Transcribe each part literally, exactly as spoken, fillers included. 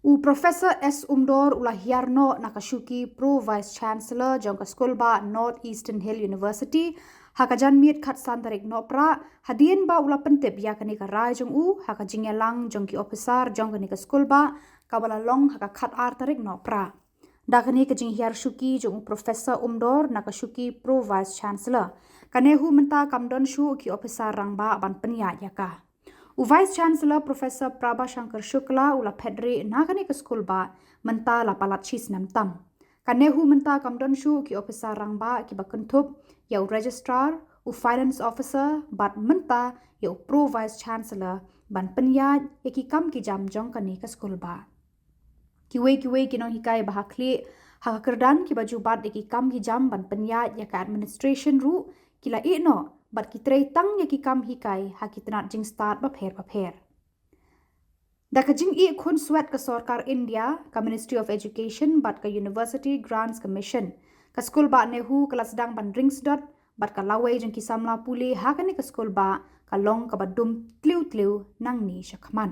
U Professor S Umdor u la hiar noh na ka shuki Pro Vice Chancellor jong ka skulbah North Eastern Hill University ha ka janmiet khatsan tarik Nohprah, hadien ba u la pyntip ïa kane ka rai jong u ha ka jingïalang jong ki ophisar jong kane ka skulbah kaba la long ha ka khatar tarik Nohprah. Da kane ka jinghiar shuki jong u Professor Umdor na ka shuki Pro Vice Chancellor, ka NEHU mynta kam don shuh ki ophisar rangbah ban pynïaid ïa ka. U Vice Chancellor Professor Prabha Shankar Shukla u la phetrieh na kane ka skulbah mynta la palat shi snem tam. Ka NEHU mynta kam don shuh ki ophisar rangbah kiba kynthup ïa u Registrar, u Finance Officer bad mynta ïa u Pro Vice Chancellor ban pynïaid ïa ki kam ki jam jong kane ka skulbah. Kiwei kiwei ki nonghikai ba ha khlieh ha ka kyrdan kiba ju bat ïa ki kam ki jam ban pynïaid ïa ka administration ruh ki la ïeh noh bad ki trei tang ïa ki kam hikai ha ki tnat jingstad bapher bapher. Da ka jingïeh khunswet ka sorkar India, ka Ministry of Education bad ka University Grants Commission, ka skulbah NEHU ka la sdang ban ringsdot bad ka lawei jong ki samla pule ha kane ka skulbah ka long kaba dum tliw tliw nangne shakhmat.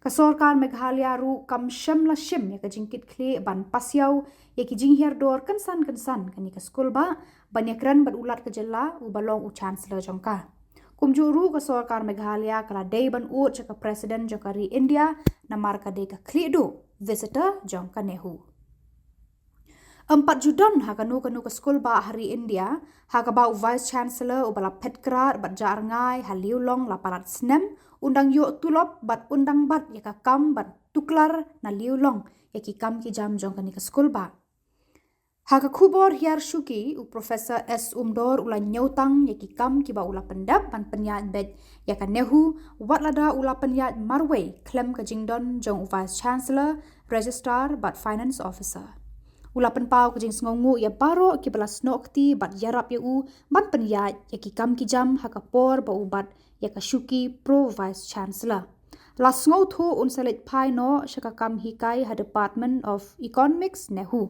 Ka sorkar Meghalaya ruh kam shym la shim ïa ka jingkitkhlieh ban pasiaw ïa ki jinghiar dor kynsan kynsan kane ka skulbah ban ïakren bad u Lat ka jylla uba long u Chancellor jong ka. Kumjuh ruh ka sorkar Meghalaya ka la dei ban ud sha ka President jong ka ri India namar ka dei ka khlieh duh visitor jong ka NEHU. Em pat ju don ha kano kano ka skulbah ha ri India ha kaba u Vice Chancellor uba la phet krad bad jah rngai ha lieh long la palat snem, un dang ïoh tulop bad un dang bat ïa ka kam ban tuklar na lieh long ïa ki kam ki jam jong kane ka skulbah. Ha ka khubor hiar shuki, u Professor S Umdor u la ñiewtang ïa ki kam kiba u la pyndep ban pynïaid beit ïa ka NEHU, wat lada u la pynïaid marwei khlem ka jingdon jong u Vice Chancellor, Registrar bad Finance Officer. U la pynpaw ka jingsngewnguh ïa baroh kiba la snoh kti bad ïarap ïa u ban pynïaid ïa ki kam ki jam ha ka por ba u bat ïa ka shuki Pro Vice Chancellor. La sngewthuh un sa leit phai noh sha ka kam hikai ha Department of Economics NEHU.